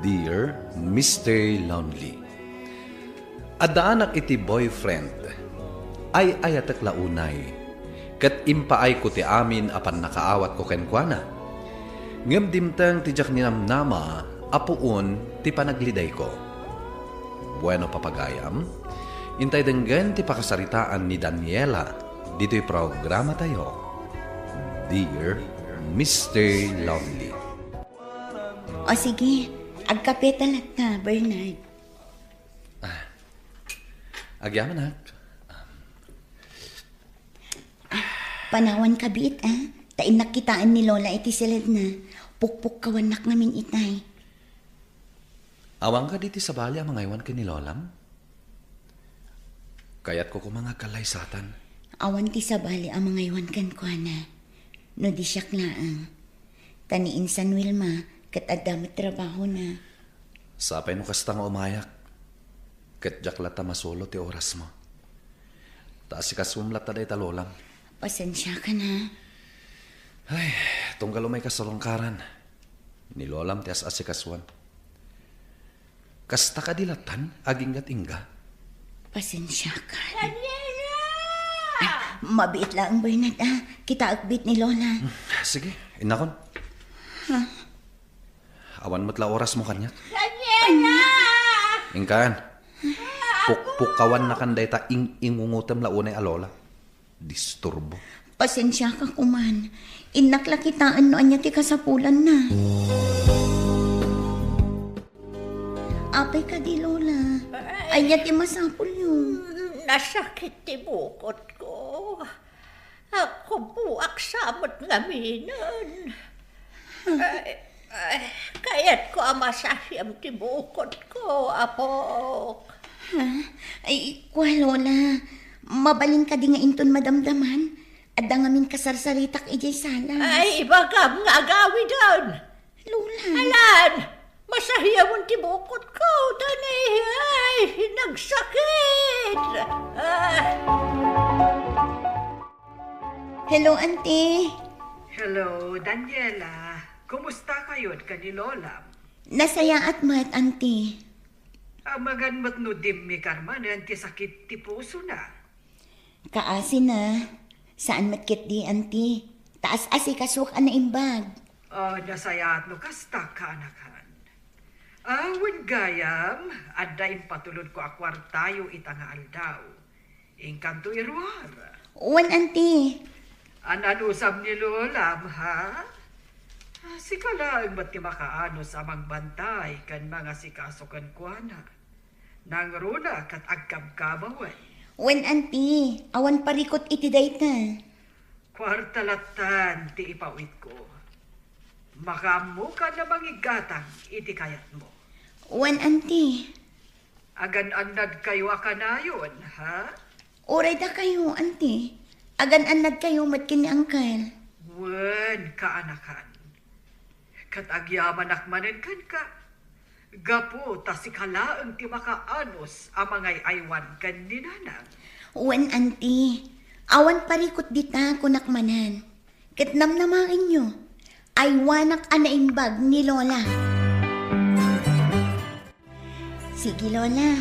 Dear Mister Lonely. Addaanak iti boyfriend. Ay-ayatek la unay, ket impaayko ti amin a pannakaawatko kenkuana. Ngem dimteng ti diak ninamnama a puon ti panaglidayko. Bueno, papagayam, intay denggen ti pakasaritaan ni Daniela ditoy programatayo, Dear Mister Lonely. O sige, agkape ta latta, Bernard. Ah, agyamanak. Panawan kabiit, a. Ta innak kitaen ni Lola iti siledna. Pukpukkawannak ngamin itay. Awan kadi ti sabali a mangaywan ken ni Lolam? Kayatko koma nga agkallaysatan. Awan ti sabali a mangaywan kenkuana. No di siak laeng. Ta ni insan Wilma, ket adda met trabahona. Sapay no kasta nga umayak, ket diak latta masulo ti orasmo. Ta asikasuem latta dayta Lolam. Pasensiakan, a. Ay, tunggal umay kas salungkaran. Ni Lolam ti as-asikasuan. Kasta kadi lattan, aginggat-ingga? Pasensiakan. Daniela! Ah, mabiit laeng, Bernard, a. Kitaek biit ni Lola. Hmm, sige, innakon. Ha? Awan met la orasmo kaniak. Daniela! Inkan. Pukpukkawannakan dayta ing-ingungotem la unay a Lola. Disturbo. Pasensiaka koman. Innak la kitaen no ania ti kasapulanna. Apay kadi, Lola? Ay. Ania ti masapulyo? Nasakit ti bukotko. Agkubboak sa met ngaminen. Ay, ay, kayatko a masasiem ti bukotko, apok. Ha? Ay, kua, Lola. Mabalin kadi nga inton madamdaman? Adda ngamin kasarsaritak idiay sala. Ay, ibagam nga agawiden. Lola. Alan, masahiawon ti bukotko, tani, ay, nagsakit. Ah. Hello, Auntie. Hello, Daniela. Kumusta kayo ken ni Lola? Nasayaat met, Auntie. Amangan met no dimmi karmanen ti sakit ti pusona. Kaasina, saan met ketdi, Auntie. Ta as-asikasuak a naimbag. Ah, nasayaat no kasta, kaanakan. Ah, wen gayam, adda impatulodko a kuartayo ita nga aldaw. Inkanto iruar. Wen, Auntie. Ananusam ni Lolam, ha? Ah, sika laeng met ti makaanus a mangbantay ken mangasikaso kenkuana. Nangruna ket agkabkabawen. Wen, Auntie, awan parikut iti dayta. Kuarta lattan ti ipawidko. Makaammokan a mangiggatang iti kayatmo. Wen, Auntie. Agan-annadkayo a kanayon, ha? Uray dakayo, Auntie. Agan-annadkayo met ken ni Uncle. Wen, kaanakan. Ket agyamanak manen kenka, gapu ta sika laeng ti makaanus a mangay-aywan ken ni Nanang. Wen, Auntie, awan parikut dita, kunak manen. Ket namnamaenyo, aywanak a naimbag ni Lola. Sige, Lola,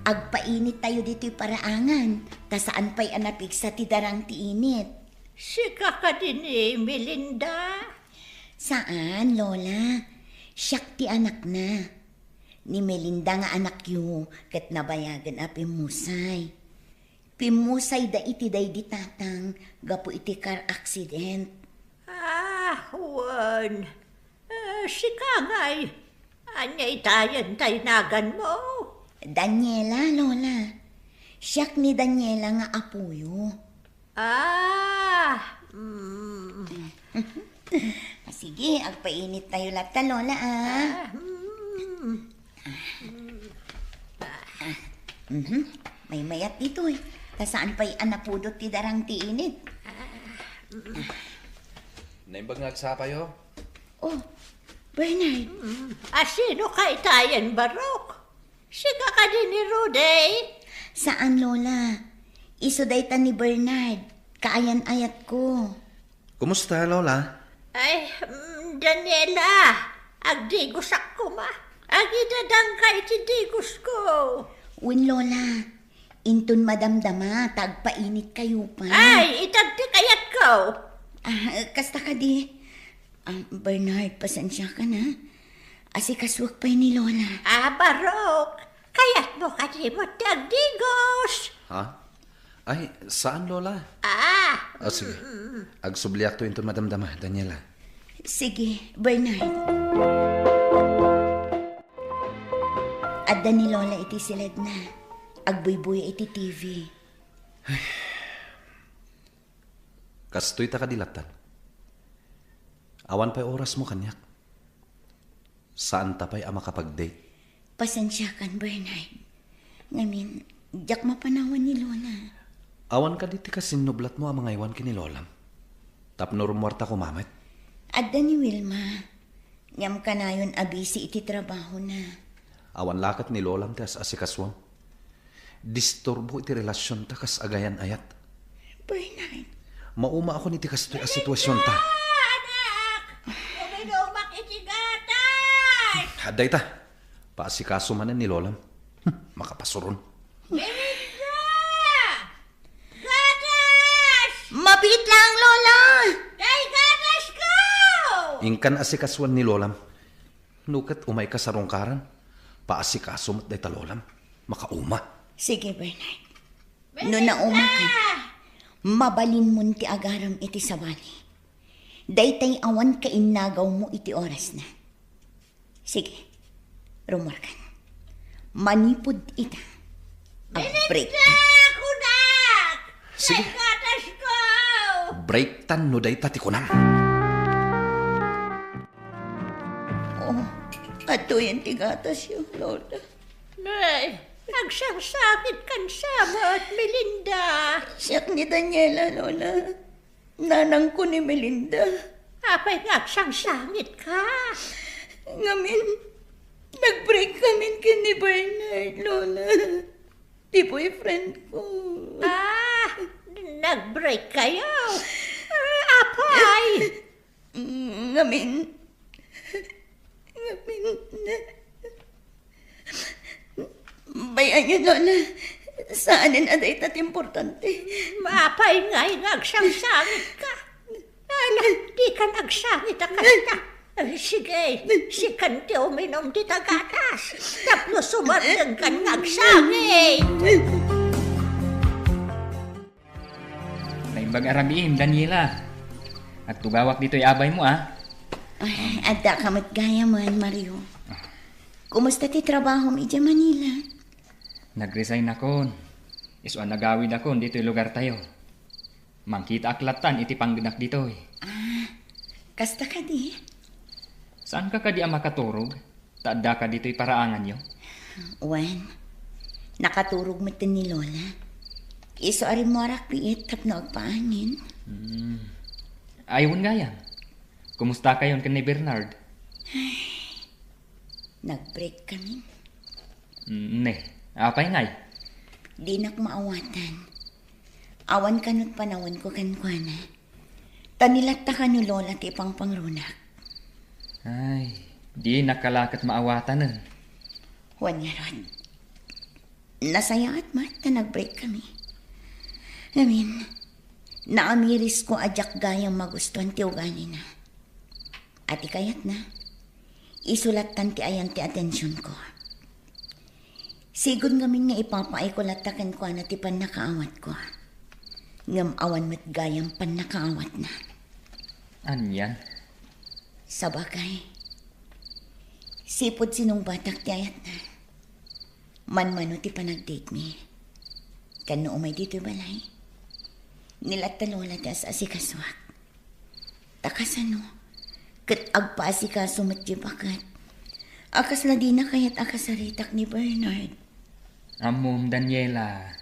agpainittayo ditoy paraangan, ta saan pay a napigsa ti darang ti init. Sika kadi ni Melinda? Saan, Lola. Siak ti anakna. Ni Melinda nga anakyo ket nabayagen a pimmusay. Pimmusayda iti daydi tatang gapu iti car accident. Ah, wen. Eh, sika ngay, ania itayen ta inaganmo? Daniela, Lola. Siak ni Daniela nga apoyo. Ah, mm. Ah, sige, agpainittayo latta, Lola, ah. Ah, mm. Ah, mhm. Maymayat ditoy. Ta saan pay a napudot ti darang ti init. Naimbag nga agsapayo? Oh, Bernard. Mm. A, sino ka itayen, Barok? Sika kadi ni Rudy? Saan, Lola. Isu dayta ni Bernard. Kaayan-ayatko. Kumusta, Lola? Ay, mm, Daniela, agdigosak koma. Agidadangka iti digosko. Wen, Lola. Inton madamdama, ta agpainitkayo pay. Ay, itan ti kayatko. Ah, kasta kadi. Ah, Bernard, pasensiakan, ha? Asikasuak pay ni Lola. Ah, Barok, kayatmo kadi met ti agdigos? Ha? Ay, saan, Lola? Ah. Ah, sige. Mm. Agsubliakto inton madamdama, Daniela. Sige, Bernard. Adda ni Lola iti siledna. Agbuybuya iti T V. Ay. Kastoy ta kadi lattan. Awan pay orasmo kaniak. Saanta pay a makapag-date. Pasensiakan, Bernard. Ngamin, diak mapanawan ni Lola. Awan kadi ti kasinnublatmo a mangaywan ken ni Lolam? Tapno rummuarta koma met? Adda ni Wilma. Ngem kanayon a busy iti trabahona. Awan la ket ni Lolam ti as-asikasuam. Disturbo iti relasionta kas agayan-ayat. Bernard. Maumaakon iti kastoy a situasionta. Anak! Uminumak iti gatas! Adda ita. Paasikaso manen ni Lolam. Hmm, makapasuron. Melinda! Gatas! Mabiit lang, Lola! Dayta gatasko! Inkan asikasuan ni Lolam. No ket umayka sarungkaran, paasikaso met dayta Lolam. Makauma. Sige, Bernard. No naumaka, mabalinmon ti agarem iti sabali. Daytay awan kainnagawmo iti orasna. Sige, rummuarkan. Manipud ita, ag-break. Melinda, kunak! Sige. Dayta gatasko! Breaktan no dayta ti kunam. Oh, adtoyen ti gatasyo, Lola. Nay, Agsangsangitka sa met, Melinda. Siak ni Daniela, Lola. Nanangko ni Melinda. Apay nga agsangsangitka? Ngamin, nag-break kami ken ni Bernard, Lola. Ti boyfriend ko. Ah, nag-break kayo? Ah, apay? Ngamin, ngamin, bay-anyo, Lola. Saanen a dayta ti importante. Apay ngay nga agsangsangitka? Ala, dikan agsangit a kasta. Ay, sige, sikan ti uminom dita gatas. Tapno sumardengkan nga agsangit. Naimbag a rabiim, Daniela. Agtugawak ditoy abaymo, a. Ay, addaka met gayamen, Mario. Kumusta ti trabahom idiay Manila? Nag-resignakon. Isu a nagawidakon ditoy lugartayo. Mangkitaak lattan iti panggenak ditoy. Ah, kasta kadi? Saanka kadi a makaturog? Ta addaka ditoy paraanganyo? Wen, nakaturog metten ni Lola. Isu a rimmuarak biit tapno agpaangin. Hmm. Ay, wen gayam. Kumustakayon ken ni Bernard? Nag-break kami. Mm, ne, apay ngay? Dinak maawatan. Awan kano't panawanko kenkuana. Ta ni latta kano Lola ti ipangpangrunak. Ay, dinak la ket maawatanen. Wen ngarud, nasayaat met ta nag-break kami. Ngamin, naamirisko a diak gayam magustuan ti ugalina. A ti kayatna, isu lattan ti ayan ti atensionko. Sigud ngamin nga ipapaayko latta kenkuana ti pannakaawatko. Ngem awan met gayam pannakaawatna. Anian? Sabagay, sipud sinungbatak ti ayatna. Manmano ti panagdate-mi. Ken no umay ditoy balay, ni latta Lola ti as-asikasuak. Ta kasano ket agpaasikaso met ti baket a kasla dina kayat a kasaritak ni Bernard? Ammom, Daniela,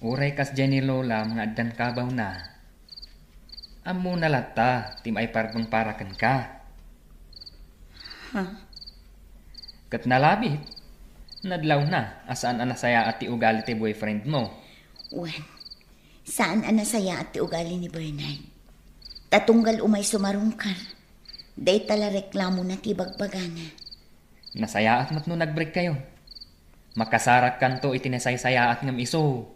uray kasdiay ni Lolam nga addan kabawna, ammona latta ti maiparbeng para kenka. Ha? Ket nalabit, nadlawna a saan a nasayaat ti ugali ti boyfriend mo. Wen, saan a nasayaat ti ugali ni Bernard. Ta tunggal umay sumarungkar, dayta la reklamona ti bagbagana. Nasayaat met no nag-break kayo. Makasarakkanto iti nasaysayaat ngem isu.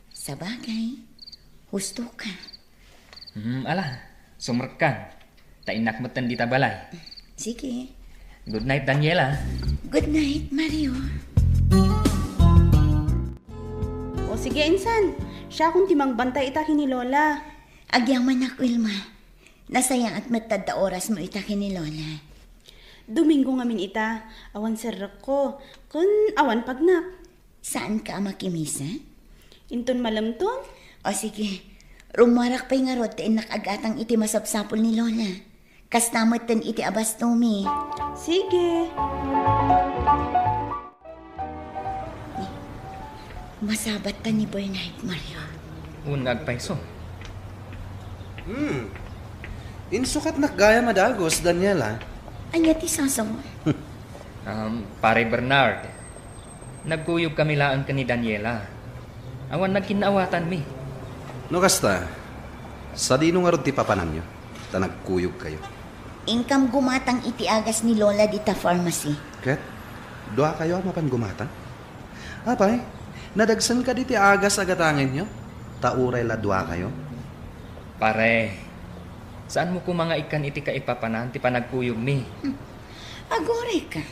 Sabagay, husto ka. Hmm, ala, sumrekkan. Ta innak metten dita balay. Sige. Good night, Daniela. Good night, Mario. O sige, insan. Siakon ti mangbantay ita ken ni Lola. Agyamanak, Wilma. Nasayaat met ta adda orasmo ita ken ni Lola. Domingo ngamin ita, awan serrekko, ken awan pagnak. Saanka a makimisa? Inton malemton? O sige, rummuarak pay ngarud ta innak agatang iti masapsapul ni Lola. Kasta metten iti abastomi. Sige. Masabatta ni Bernard, Mario. Wen nga agpayso. Hmm. Insukatnak gayam a dagus, Daniela. Ania ti sasaw? Um, Pare Bernard, nagkuyog kami laeng ken ni Daniela. Awan nagkinnaawatanmi. No kasta, sadino ngarud ti papananyo? Ta nagkuyog kayo. Inkam gumatang iti agas ni Lola dita pharmacy. Ket? Dua kayo a mapan gumatang? Apay, nadagsen kadi ti agas a gatangenyo? Ta uray la dua kayo? Pare, saan mo koma nga ikkan iti kaipapanan ti panagkuyogmi? Hmm. Aguray ka.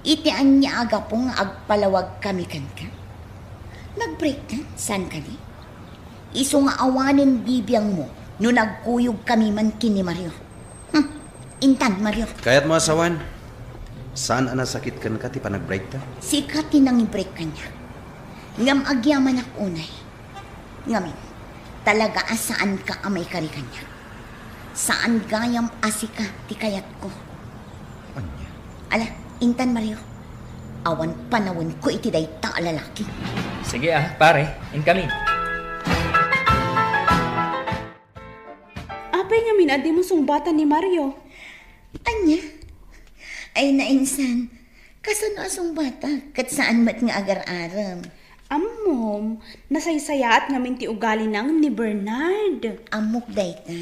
Iti ania a gapu nga agpalawag kami kenka? Nag-break ka? Saan kadi? Isu nga awanen bibiangmo no nagkuyog kami man ken ni Mario. Hmm, intan, Mario. Kayatmo a sawen, saan a nasakit kenka ti panag-break ta? Sika ti nangi-break kaniak. Ngem agyamanak unay. Ngamin, talaga a saanka a maikari kaniak. Saan gayam a sika ti kayatko. Ania? Ala, intan, Mario. Awan panawenko iti dayta a lalaki. Sige, ah, pare, incoming. Apay ngamin a dimo sungbatan ni Mario? Ania? Ay, nainsan. Kasano a sungbatak? Ket saan met nga agar-arem. Ammom, nasaysayaat ngamin ti ugalina ni Bernard. Ammok dayta.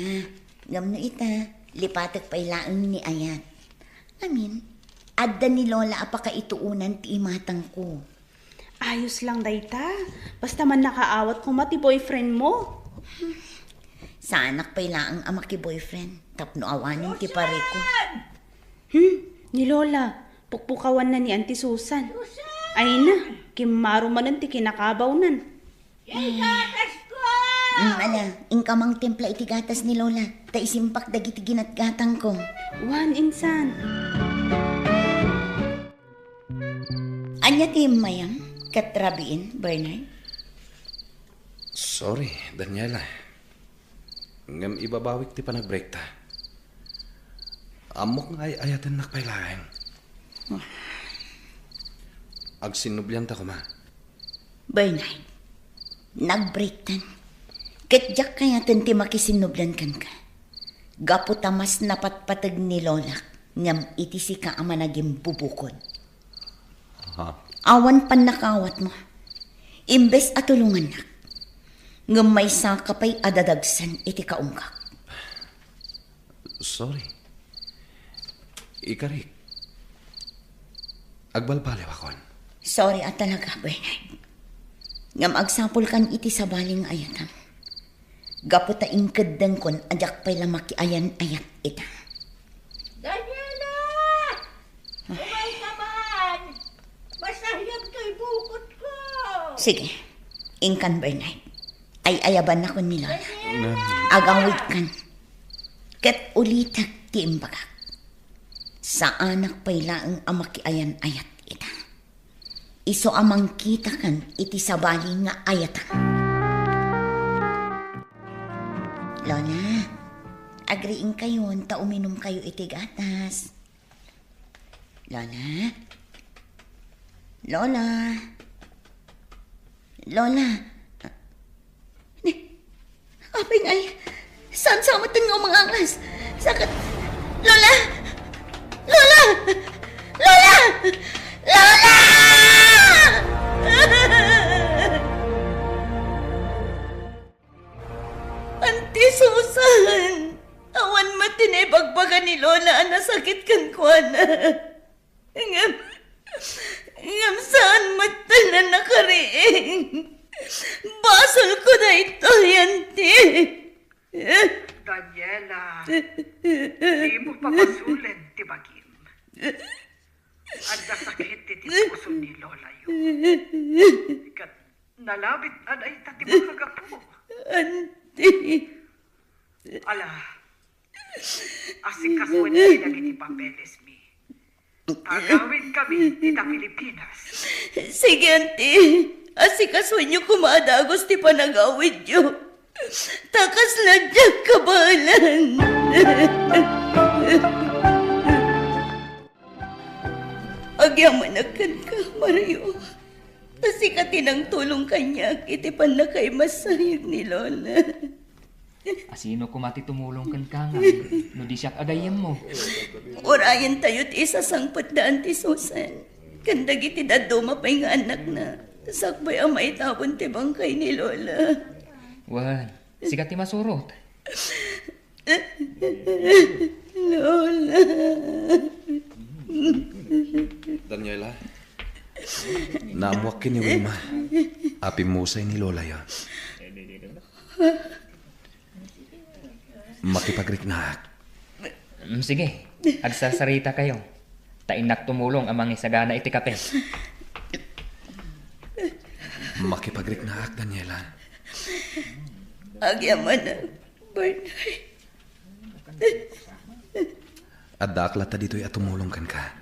Ngem no ita, lipatek pay laeng ni ayat. Amin, adda ni Lola a pakaituonan ti imatangko. Ayos lang dayta. Basta mannakaawat koma ti boyfriend mo. Saanak pay laeng a maki-boyfriend tapno awanen ti pareko. Hmm, ni Lola, pukpukawanna ni Auntie Susan. Ay na, kimmaro manen ti kinakabawnan. Ay, gatas ko! Mm, ala, inka mangtimpla iti gatas ni Lola, ta isimpak dagiti ginatgatangko. Wan, insan. Ania ti immayam ket rabiin, Bernard? Sorry, Daniela. Ngem ibabawik ti panagbreakta. Ammok nga ay-ayatennak pay laeng. Agsinnublianta koma. Bernard, nagbreaktan. Ket diak kayaten ti makisinnublian kenka. Gapu ta mas napatpateg ni Lolak ngem iti sika a managimbubukod. Aha. Awan pannakaawatmo. Imbes a tulongannak, ngem maysaka pay a dadagsen iti kaunggak. Sorry. Ikarik. Agbalbaliwakon. Sorry a talaga, Bernard. Ngem agsapulkan iti sabali nga ayatam. Gapu ta inkeddengkon a diak pay la makiayan-ayat ita. Daniela! Umay ka man! Masahyag kay bukod ko! Sige, inkan, Bernard. Ay-ayabannakon ni Lola. Daniela! Agawidkan. Ket ulitek ti imbagak. Saanak pay laeng a makiayan-ayat ita. Isu a mangkitakan iti sabali nga ayatam. Lola, agriingkayon ta uminumkayo iti gatas. Lola? Lola? Lola? Ni, apay ngay, saan sa met nga umangangas? Sakit. Lola! Lola! Lola! Lola! Auntie Susan, awan met ti naibagbaga ni Lola a nasakit kenkuana. Ngem, ngem saan met ta nakaring. Basolko daytoy, Auntie. Daniela, dimo pabasolen ti bagim. Adda sakit iti puso ni Lolayo. Ket nalabit a dayta ti makagapu. Auntie. Ala, asikasuenmi dagiti papelesmi. Agawidkami ita Pilipinas. Sige, Auntie. Asikasuenyo koma a dagus ti panagawidyo. Ta kasla diak kabaelan. Agyamanak kenka, Mario. Ta sika ti nangtulong kaniak iti pannakaimassayeg ni Lola. Asino koma ti tumulong kenka nga no di siak a gayyemmo? Urayentayo ti isasangpet da Auntie Susan ken dagiti dadduma pay nga annakna sakbay a maitabon ti bangkay ni Lola. Wen, sika ti masurot. Lola. Daniela, naammoak ken ni Wilma a pimmusay ni Lolayo. Makipagriknaak. Mm, sige, agsarsarita kayo. Ta innak tumulong a mangisagana iti kape. Makipagriknaak, Daniela. Agyamanak, Bernard. Addaak latta ditoy a tumulong kenka.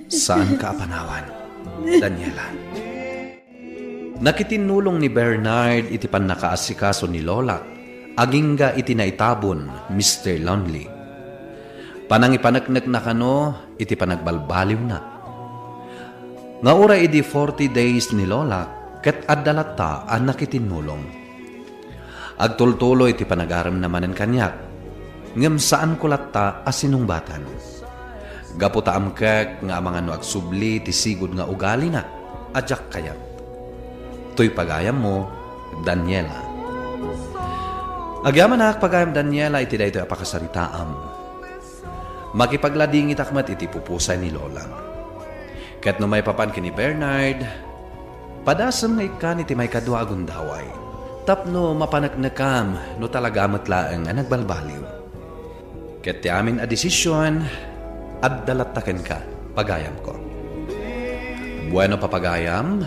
Saanka a panawan, Daniela. Nakitinnulong ni Bernard iti pannakaasikaso ni Lolak, agingga iti naitabon, Mister Lonely. Panangipaneknekna kano iti panagbalbaliwna. Nga uray idi forty days ni Lola, ket adda latta a nakitinnulong. Agtultuloy ti panagaremna manen kaniak, ngem saanko latta a sinungbatan. Gapu ta amkek nga amangan no agsubli ti sigud nga ugalina a diak kayat. Toy pagayammo, Daniela. Agyamanak, pagayam Daniela, iti daytoy a pakasaritaam. Makipagladingitak met iti pupusay ni Lola. Ket no maipapan ken ni Bernard, padasem nga ikkan iti maikadua a gundaway, tapno mapaneknekam no talaga met laeng a nagbalbaliw. Ket ti amin a desisyon, adda latta kenka, pagayamko. Bueno, papagayam,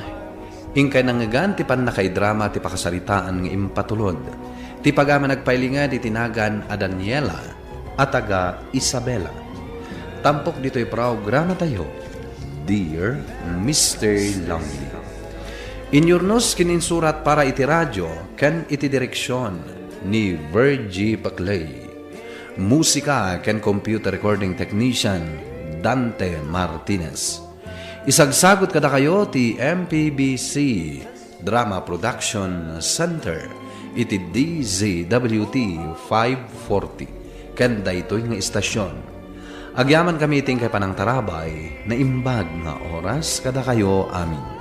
inkay nangngegan ti pannakaidrama ti pakasaritaan nga impatulod ti pagayam a nagpailinged iti nagan a Daniela a taga Isabela. Tampok ditoy programatayo, Dear Mister Lonely. Inyurnos ken insurat para iti radio ken iti direksion ni Virgie Paclay. Musika ken computer recording technician, Dante Martinez. Isagsagut kadakayo ti M P B C Drama Production Center iti D Z W T five forty ken daytoy nga istasyon. Agyamankami iti inkay panangtarabay, naimbag nga oras kadakayo amin.